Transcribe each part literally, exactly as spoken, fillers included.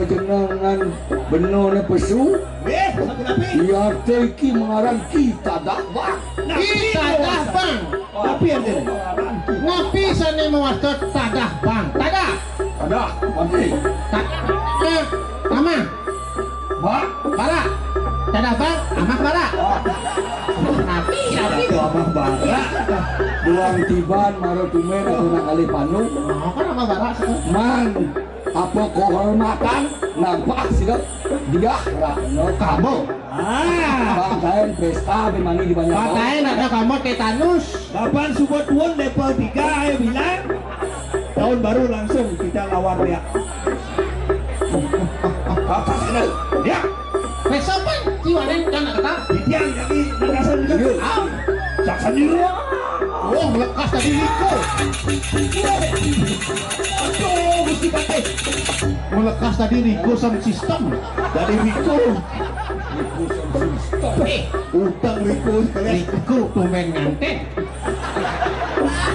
Jenengan benone pesu. Nggih, sampun napi? Iya, iki mengarang kita dah, Bang. Kita dah, Bang. Napi artine? Napi sane mawasta tadah, Bang? Tadah. Tadah, mati. Tadah. Amah. Bang. Bara. Tadah, Bang. Amah bara. Napi, napi. Itu amah bara. Duang tiban maro tumen aku nak kali panu. Oh, kan amah bara. Man. Apa kehormatan nampak sida dia Ratna Kama. Ah. Bangkain pesta bimani di banyak. Bangkain Ratna Kama tetanus. Bapan suba tuun level tiga, ayo bilang. Tahun baru langsung kita lawar dia. Apa sida? Ya. Wes sopan, si Waden kan nak kata. Titiang lagi negasan juga. Iya. Ah, saksan juga. Oh, melekas tadi Riko. Aduh, Gusti Patih. Melekas tadi Riko sound system. Dari Riko. Riko sound system. Eh, utang Riko sekalian. Riko tumben nganten.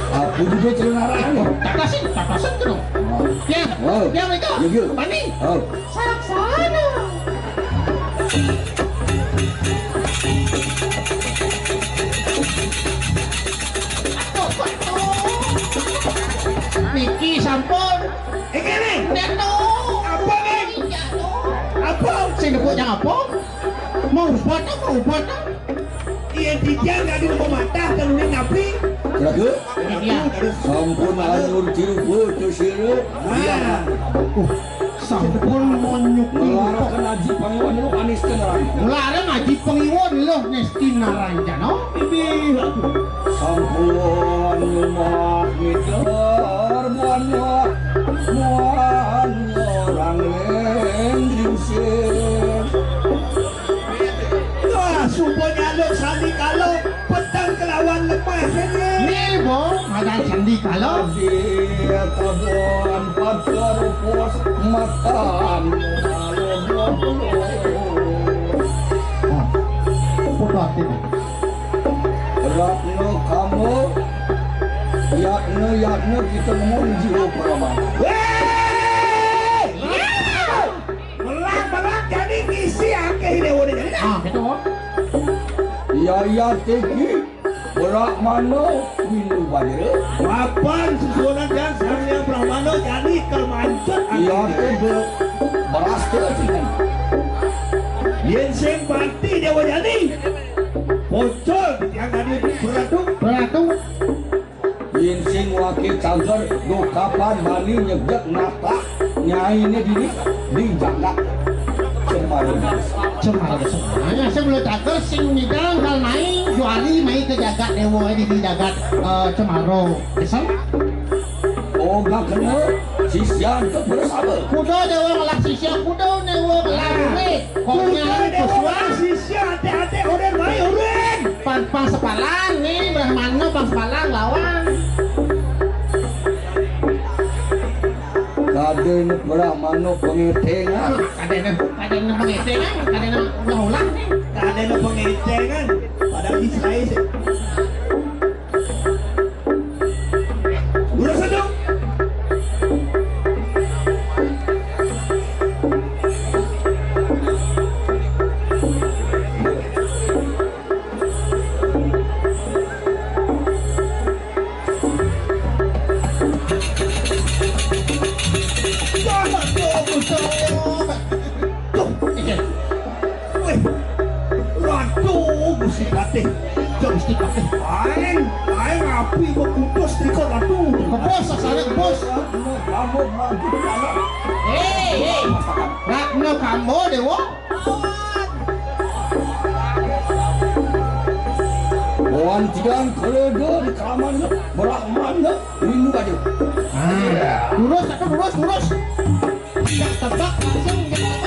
Aku juga celana rame. Tatasin, tatasin tu dong. Oh. Ya, oh, ya mereka. Ya, ya. Pani. Oh. Saksana. Niki sampun. Iki nih. Neto. Apa nih? Iya, no. Apa? Sing nepuk jang apa? Mau obat apa? Obat apa? Iya, titiang tadi mau matah, telurin napi? Raga? Iya. Sampun anur tiru putus sira. Nah. Iya. Uh, sampun monyuk. Ngelarakan Aji Pangiwan lu anis keneran. Ngelarang Aji Pangiwan lu nesti naranjana. Ini. Sampun nyumat mider buana. Buana orang lending sih. Wah, suba nyaluk sandikala, peteng kelawan lemah ini. Ni, Bo, madan sandikala. Dia kabuan pagar pos matan. Oh, putus ini. Ratna kamu, yatna, yatna kita ngomong jiwa peramal. Weh! Melak-melak jadi ngisi akeh dewa ni jadi. Ah, gitu. Yaya teki, berak mana, windu bajera. Papan susunan dan Sang Hyang Brahmana jadi kemancut. Iya, akeh. Beras tu sini. Yen sing pati dewa jadi. Pocol yang tadi beratu. Beratu. Yen sing wake cager do kapan bani nyegek natah nyaine dini di jagat Cemara. Cemara. Nah, sing belum cager sing midang kal mai juari mai ke jagat dewa ini di jagat, eh, Cemara. Kesel? Oh, gak kena sisian ke bersama. Kuda dewa ngelah sisian, kuda dewa ngelah duit. Konyang, kuda dewa ngelah sisian, hati-hati, udah mai, udah. Pang, pang sepalan ni, Brahmana pang sepalan lawan. Kadene Brahmana pengetengan. Kadene, kadene pengetengan, kadene ulah-ulah ni. Kadene pengetengan, padahal Israel sih. Udah sedang. Wih, Ratu Gusti Patih. Jeng Gusti Patih. Aing, aing api bekutus tiga Ratu. Kebos, sasaran kebos. Kamu maju ke dalam. Hei, hei. Ratna Kambo Dewa. Wan tiang keluarga di kamar Brahmana, minggu aja. Ah, lurus, satu lurus, lurus. Tebak langsung, tebak.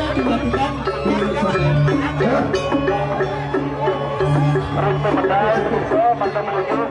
Dilakukan. Terus ke medal, ke mata menuju.